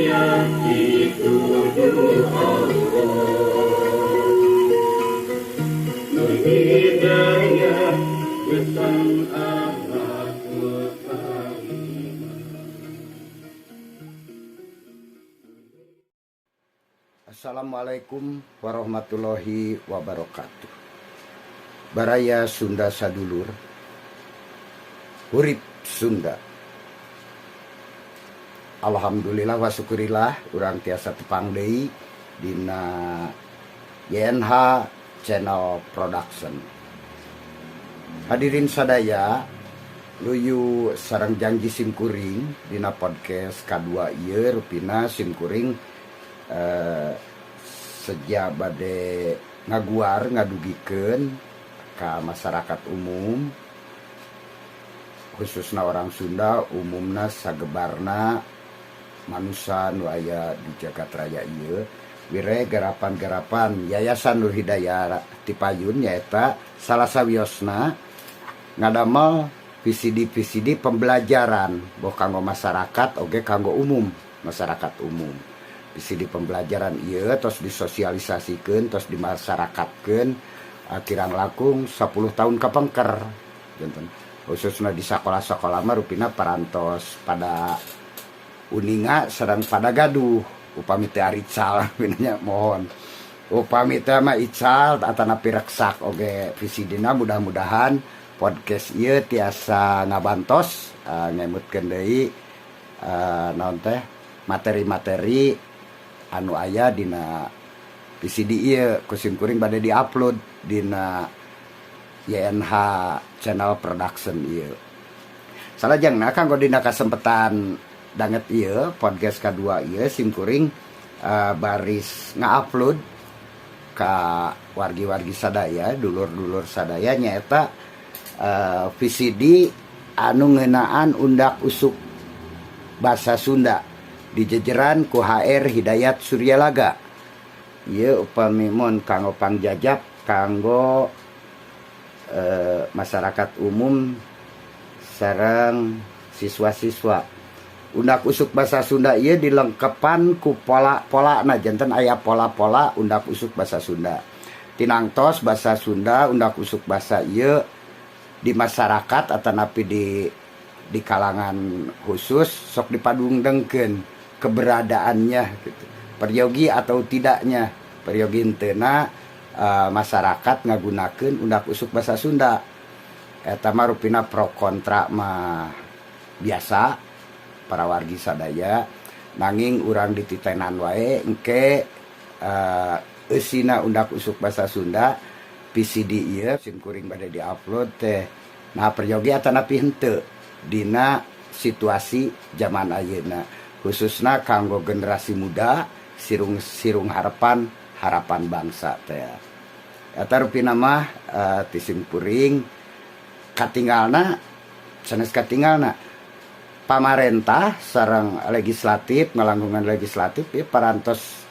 Hidayah dituju Allah. Nur Hidayah gesang akhlakul karimah. Assalamualaikum warahmatullahi wabarakatuh. Baraya Sunda sadulur, Hurip Sunda. Alhamdulillah wa syukurillah urang tiasa tepang deui dina YNH Channel Production. Hadirin sadaya, luyu sareng janji simkuring dina podcast kadua ieu, rupina simkuring sejak bade ngaguar ngadugikeun ka masyarakat umum, khususnya orang Sunda, umumna sagebarna manusa nu aya di jagat raya ieu, wire garapan-garapan Yayasan Nur Hidayah Tipayun, nyaeta salah sawiosna ngadamel VCD VCD pembelajaran, boh kanggo masyarakat oge kanggo umum, masyarakat umum. VCD pembelajaran ieu tos disosialisasikeun, tos dimasyarakatkeun kirang langkung 10 tahun kapengker janten, khususnya di sekolah-sekolah mah rupina parantos pada uninga sareng pada gaduh. Upami teu arical nya, mohon, upami teh mah ical atanapi reksak oge VCD-na. Mudah-mudahan podcast ieu tiasa ngabantos ngemutkeun deui naon teh materi-materi anu aya dina VCD ieu ku simkuring bade diupload dina YNH Channel Production ieu. Salajengna, kanggo dina kasempatan danget ieu, podcast kedua ieu, simkuring baris ngupload ka wargi-wargi sadaya, dulur-dulur sadaya, nyaeta VCD anu ngeunaan undak usuk bahasa Sunda dijejeran ku HR Hidayat Suryalaga. Ieu upami mun kanggo pangjajap, kanggo masyarakat umum sareng siswa-siswa. Undak usuk bahasa Sunda ieu dilengkepan ku pola-pola. Nah, janten aya pola-pola undak usuk bahasa Sunda. Tinangtos bahasa Sunda, undak usuk bahasa ieu di masyarakat atanapi di kalangan khusus sok dipadungdengkeun keberadaannya gitu. Peryogi atau tidaknya, peryogi henteu masyarakat ngagunakeun undak usuk bahasa Sunda. Eta mah rupina pro kontra mah biasa para wargi sadaya, nanging urang dititenan wae engke eusina undak usuk bahasa Sunda. VCD ieu simkuring bade diupload teh, nah, peryogi atanapi henteu dina situasi zaman ayeuna, khususna kanggo generasi muda, sirung sirung harapan harapan bangsa teh. Eta rupina mah ti simkuring katinggalna, sanes katinggalna, pamarentah sareng legislatif, ngalangkungan legislatif ya, parantos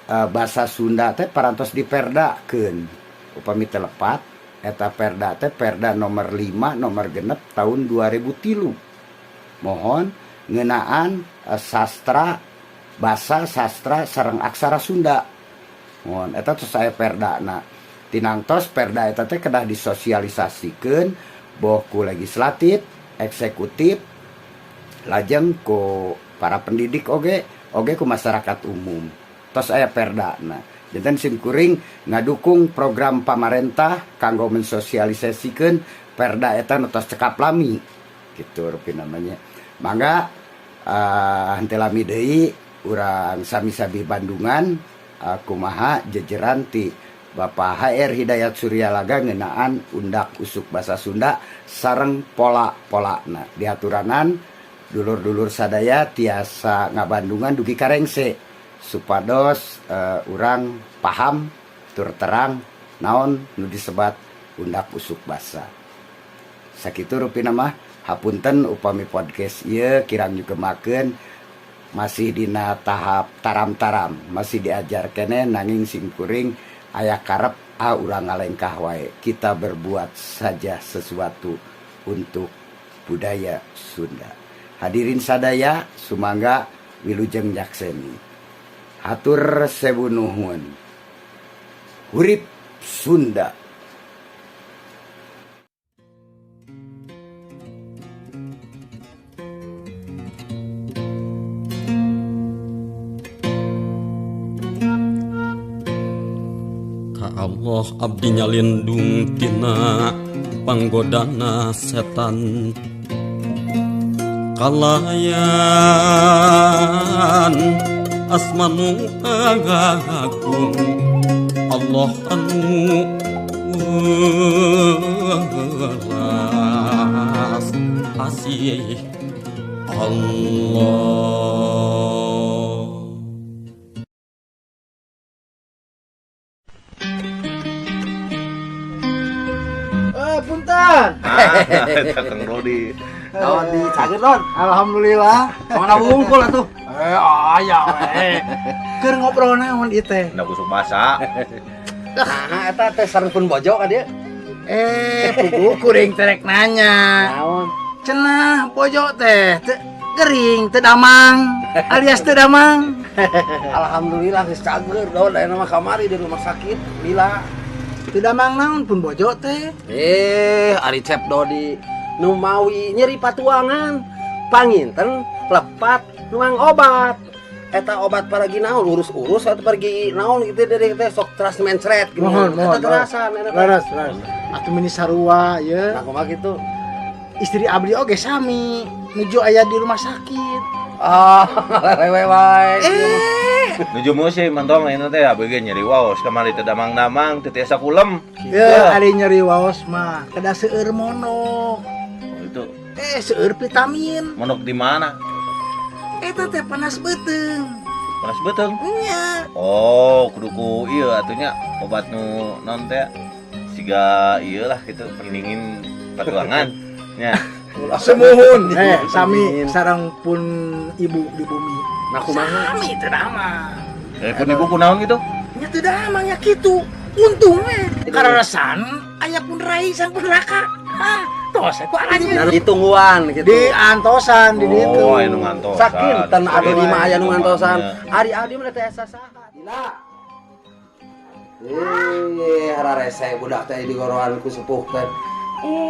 bahasa Sunda teh parantos diperdakeun. Upami teu lepat, eta perda teh perda nomor 5 nomor 6 tahun 2003, mohon, ngeunaan sastra bahasa, sastra sareng aksara Sunda. Mohon, eta tos aya perdana. Tinangtos perda eta teh kedah disosialisasikeun boh ku legislatif, eksekutif, lajeng ku para pendidik oge oge ku masyarakat umum. Tos aya perdana. Janten simkuring ngadukung program pamarentah kanggo mensosialisasikeun perda eta nu tos cekap lami gitu rupi namanya. Mangga, henteu lami deui, urang sami-sami bandungan kumaha jejeran ti Bapak HR Hidayat Suryalaga ngeunaan undak usuk bahasa Sunda sareng pola-polana. Dihaturanan dulur-dulur sadaya tiasa ngabandungan dugi karengse supados urang paham tur terang naon nu disebat undak usuk basa. Sakitu rupina mah. Hapunten upami podcast ieu kirang nyugemakeun, masih dina tahap taram-taram, masih diajar keneh, nanging simkuring aya karep ah urang ngalengkah wae, kita berbuat saja sesuatu untuk budaya Sunda. Hadirin sadaya, sumangga Wilujeng nyakseni. Hatur sewu nuhun. Hurip Sunda. Ka Allah abdi nyalindung tina panggodana setan kalayan asmanu agung Allah anu welas asih Allah. Punten. Kang Rodi. Kawan di cager Don. Alhamdulillah. Mana wungkul atuh? Aya we. Keur ngobrol naon ieu teh? Ndak busuk basa. Nah, eta teh sareng pun bojo ka dieu. Pugu kuring terek nanya. Naon? Cenah bojo teh teu gering, teu damang, alias teu damang. Alhamdulillah geus cager Don, aya mah kamari di rumah sakit lila. Teu damang naon pun bojo teh? Ari Cep Dodi nu mawi nyeri patuangan, panginten lepat nuang obat. Eta obat paragi naon urus-urus atau paragi naon gitu dari teh sok teras mencret gitu. Mohon, mohon. Eta terasan eta. Leres, leres. Atuh meni sarua ye. Nah, kumaha kitu? Istri abdi oge sami nuju aya di rumah sakit. Ah, lewe wae. Nuju musim mantong ayeuna teh abg nyeri waos kamari teu damang-damang teu tiasa kulem. Ya, ari nyeri waos mah kedah seueur monok. Oh, itu. Seueur vitamin. Monok di mana? Eta teh panas beuteung. Panas beuteung? Nya. Oh, kudu ku ieu atunya obat nu naon teh siga ieu lah gitu pendingin patuangan. Nya. Semuhun. Sami sareng pun ibu di bumi. Nah, kumaha? Sami teu damang. Pun ibu kunaon gitu? Nya teu damang nya kitu. Untung we kararesan aya pun rai sang pun raka. Hah, tos ku aranjeun. Ditungguan gitu. Di antosan di ditu. Oh, aya nu ngantosan. Sakinten anu di mah aya nu ngantosan. Iya. Ari abdi mah teh asa saha. Dila. Hararese budak teh digoroan ku sepuh teh.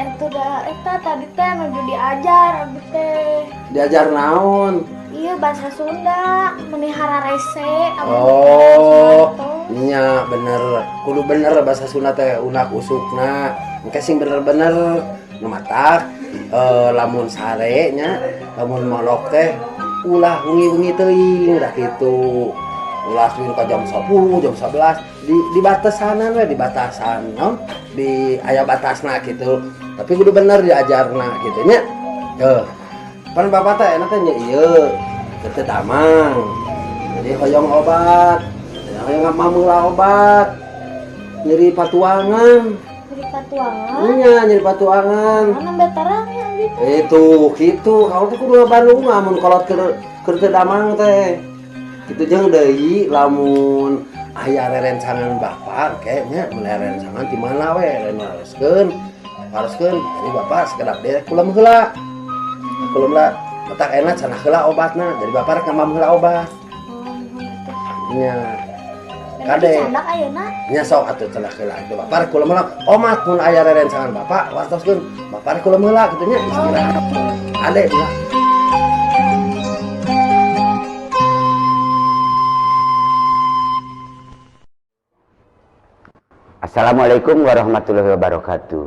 Atuh da eta tadi teh nuju diajar abdi teh. Diajar naon? Iya, bahasa Sunda, meni hararese abdi. Oh, nya bener. Kudu bener bahasa Sunda teh unak usukna. Engke sing bener-bener nu matak lamun sare nya, lamun molok teh ulah wengi-wengi teuing dah kitu. Ulah sieun ka jam 10, jam 11 di batasanan we, di batasan naon? Di aya batasna kitu. Tapi kudu bener diajarna kitu nya. Tuh. Pan bapak teh enak teh nya ieu, teu damang. Jadi hoyong obat, hoyong mameula obat. Nyeri patuangan. Nyeri patuangan? Nya, nyeri patuangan. Mana beterang ya abdi teh? Itu kitu, kalau teh kudu Bandung mah mun kolot keur teu damang teh. Kitu jeung deui lamun aya rerencangan bapak kayaknya mun aya rerencangan di mana we renareskeun. Haruskeun jadi bapak sekedap deui kulem heula. Kulem lah, matak enak cenah heula obatna. Jadi bapak rek ngamam heula obat. Nya. Kade. Candak ayeuna. Nya sok atuh cenah heula itu bapak rek kulem heula. Omat mun aya rerencangan bapak wartoskeun. Bapak rek kulem heula kitu nya istirahat. Ade lah. Assalamualaikum warahmatullahi wabarakatuh.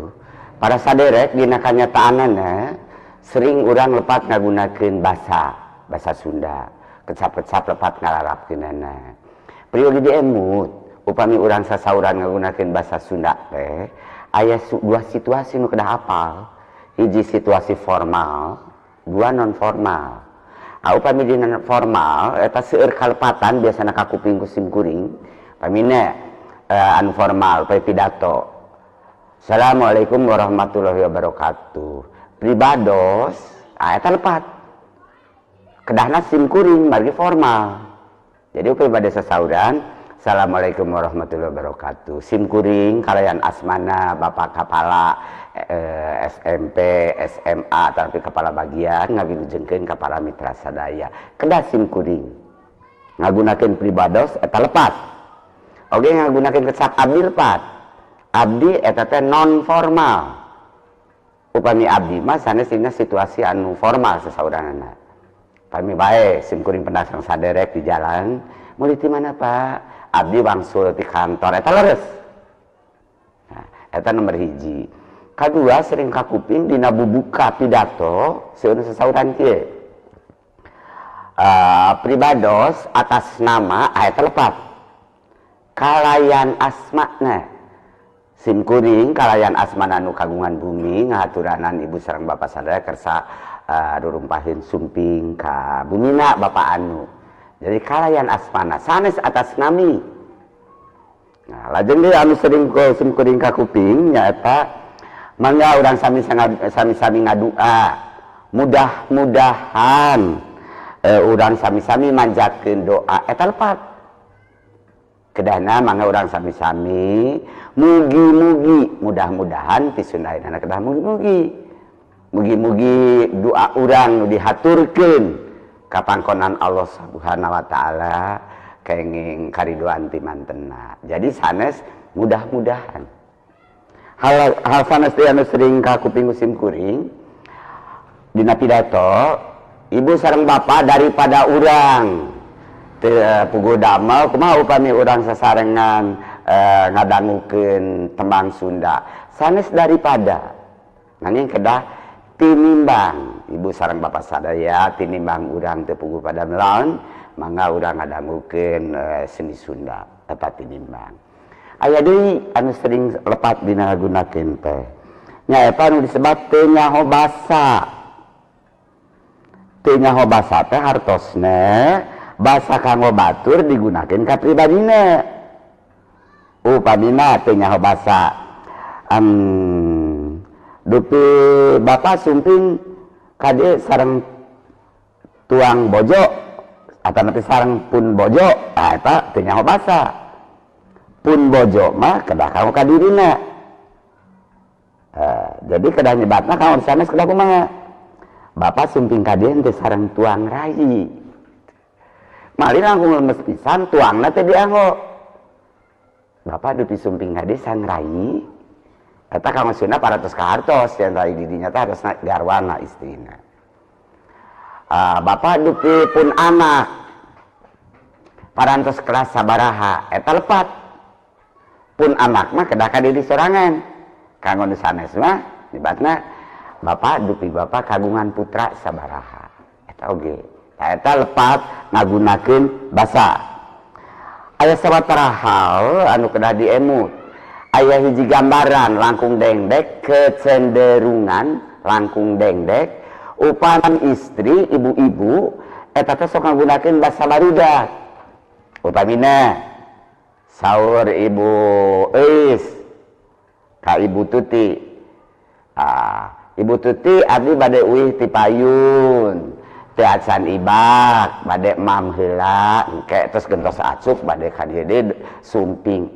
Para saderek dina kanyataanana sering urang lepat ngagunakeun bahasa Sunda. Kecap-kecap lepat ngalarapkeunana. Priyogi diemut upami urang sasauran ngagunakeun bahasa Sunda teh aya dua situasi nu kedah apal. Hiji situasi formal, dua non formal. Upami dina formal eta seueur kalepatan biasana ka kuping ku sim kuring. Pamina anu formal upami pidato. Assalamualaikum warahmatullahi wabarakatuh. Pribados, eta lepat. Kedahna sim kuring margi formal. Jadi upami bade sasauran, Assalamualaikum warahmatullahi wabarakatuh. Sim kuring kalayan asmana Bapak Kapala SMP, SMA, tapi kepala bagian ngawilujengkeun ka para mitra sadaya. Kedah sim kuring ngagunakeun pribados eta lepat. Oge ngagunakeun kecap abdi lepat. Abdi eta teh non formal. Upami abdi mah sanes dina situasi anu formal sasauranana. Pami bae sim kuring pendak sareng saderek di jalan, "Meuli ti mana, Pak?" "Abdi wangsul ti kantor." Eta leres. Nah, eta nomor hiji. Kadua sering kakuping dina bubuka pidato seueur sasauran kieu. Pribados atas nama eta lepat. Kalayan asmana. Sim kuring kalayan asmana nu kagungan bumi ngahaturanan ibu sareng bapak sadaya kersa rurumpahin sumping ka bumina bapak anu. Jadi kalayan asmana sanes atas nami. Nah, lajeng deui anu sering sim kuring kakuping nyaeta mangga urang sami-sami ngadua. Mudah-mudahan urang sami-sami manjatkeun doa eta lepat. Kedahna mangga urang sami-sami mugi-mugi mudah-mudahan ti sundaeunana kedah mugi-mugi. Mugi-mugi doa urang nu dihaturkeun ka pangkonan Allah Subhanahu wa taala kenging karidoan ti mantena. Jadi sanes mudah-mudahan. Hal sanes teh anu sering kakuping sim kuring dina pidato ibu sareng bapak daripada urang teu puguh damel kumaha upami urang sasarengan ngadangukeun tembang Sunda sanes daripada nanging kedah tinimbang ibu sareng bapak sadaya tinimbang urang teu puguh padamelan mangga urang ngadangukeun seni Sunda eta tinimbang. Aya deui anu sering lepat dina gunakeun teh nyaeta anu disebat teu nyaho basa. Teu nyaho basa teh hartosna basa kanggo batur digunakeun ka pribadina. Upamina teu nyaho basa dupi bapak sumping kade sareng tuang bojo atanapi sareng pun bojo, ah eta teu nyaho basa. Pun bojo mah kedah kanggo ka dirina. Jadi kedah nyebatna kanggo sanes kedah kumaha? Bapak sumping ka dieu teh sareng tuang rai. Malih langkung lemes pisan tuangna teh dianggo. Bapak dupi sumping ka dieu sang rai. Eta kanggo Sunda paratos ka hartos yen rai di dinya teh hartosna garwana istrina. Bapak dupi pun anak parantos kelas sabaraha eta lepat. Pun anak mah kedah ka diri sorangan. Kanggo nu sanes mah nyebatna bapak dupi bapak kagungan putra sabaraha. Eta oge. Tah eta lepat ngagunakeun basa. Aya sawatara hal anu kedah diemut. Aya hiji gambaran langkung dengdek kecenderungan langkung dengdek upan istri ibu-ibu eta teh sok ngagunakeun basa barudak. Upamina saur ibu Eis ka ibu Tuti. Ibu Tuti abdi bade uih ti payun teu acan ibak bade mam heula engke terus gentos acuk bade ka dieu deui sumping.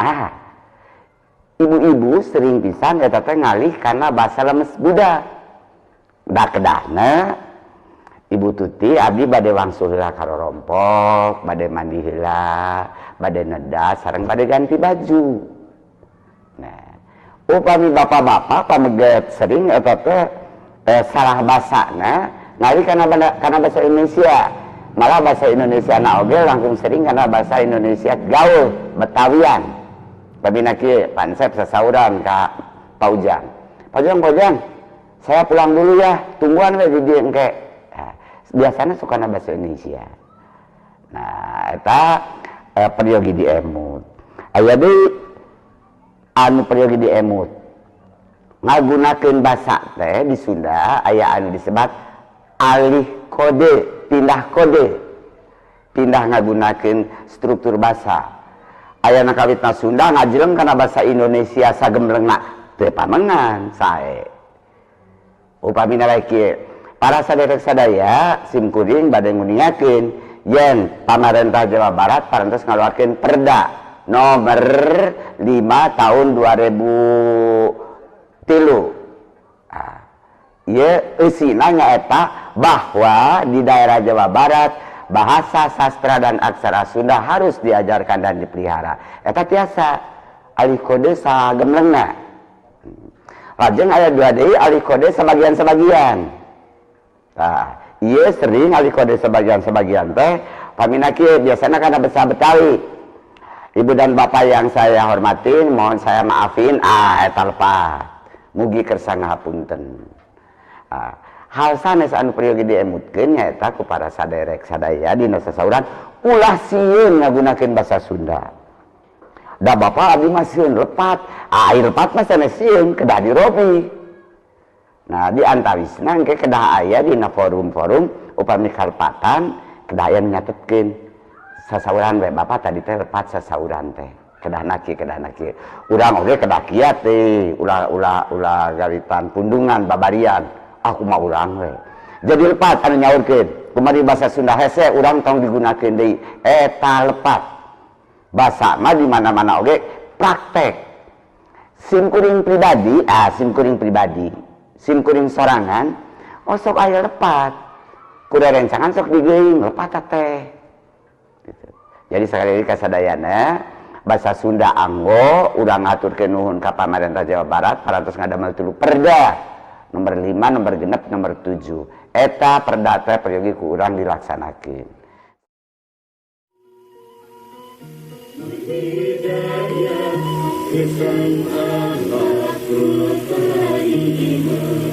Ibu-ibu sering pisan eta teh ngalih kana basa lemes budak. Da kedahna Ibu Tuti abdi bade wangsul heula ka rorompok, bade mandi heula, bade nedas sareng bade ganti baju. Nah, upami bapak-bapak pameget sering eta teh salah basana ngalih kana bahasa Indonesia. Malah bahasa Indonesia na oge langkung sering kana bahasa Indonesia gaul Betawian. Pamina kieu pansep sasauran ka Pak Ujang. Pak Ujang, Pak Ujang, saya pulang dulu ya, tungguan we di dieu engke. Nah, biasana sukana bahasa Indonesia. Nah, eta peryogi diemut. Aya deui anu peryogi diemut. Ngagunakeun basa teh di Sunda aya anu disebat alih kode, pindah kode. Pindah ngagunakeun struktur basa. Ayana kawitna Sunda ngajeleng kana basa Indonesia sagemblengna teu pamengan sae. Upamina bae kieu, para saderek sadaya sim kuring bade nguningakeun yen pamarentah Jawa Barat parantos ngaluarkeun Perda nomor 5 tahun 2003 Ieu eusina nyaeta bahwa di daerah Jawa Barat bahasa, sastra dan aksara Sunda harus diajarkan dan dipelihara. Eta tiasa alih kode sagemlengna. Lajeng aya dua deui alih kode sebagian-sebagian. Tah, ieu sering alih kode sebagian-sebagian teh pamina kieu biasana kana bahasa Betawi. Ibu dan bapak yang saya hormatin, mohon saya maafin, eta lepat. Mugi kersa ngahapunten. Hal sanes anu peryogi diemutkeun nyaeta ku para saderek sadaya dina sasauran ulah sieun ngagunakeun basa Sunda. Da bapak abdi mah sieun lepat, ai lepat mah sanes sieun kedah dirobi. Nah, di antawisna engke kedah aya dina forum-forum upami kalepatan kedah aya nyatetkeun sasauran we bapak tadi teh lepat sasauran teh. Kedah naki, kedah naki. Urang oge kedah kiat teh, ulah ulah ulah garitan pundungan babarian. Aku mah urang we. Jadi lepat anu nyaurkeun. Kumaha bahasa Sunda hese urang tong digunakeun deui. Eta lepat. Basa mah di mana-mana oge praktek. Sim kuring pribadi, sim kuring pribadi. Sim kuring sorangan, oh sok aya lepat. Kuda rencangan sok digeuing lepat teh. Gitu. Jadi sekali lagi kasadayana bahasa Sunda anggo urang ngaturkeun nuhun ka pamarentah Jawa Barat parantos ngadamel 3 perda. Nomor 5, nomor 6, nomor 7. Eta perda teh peryogi ku urang dilaksanakeun. Hidayah kesan anak iman.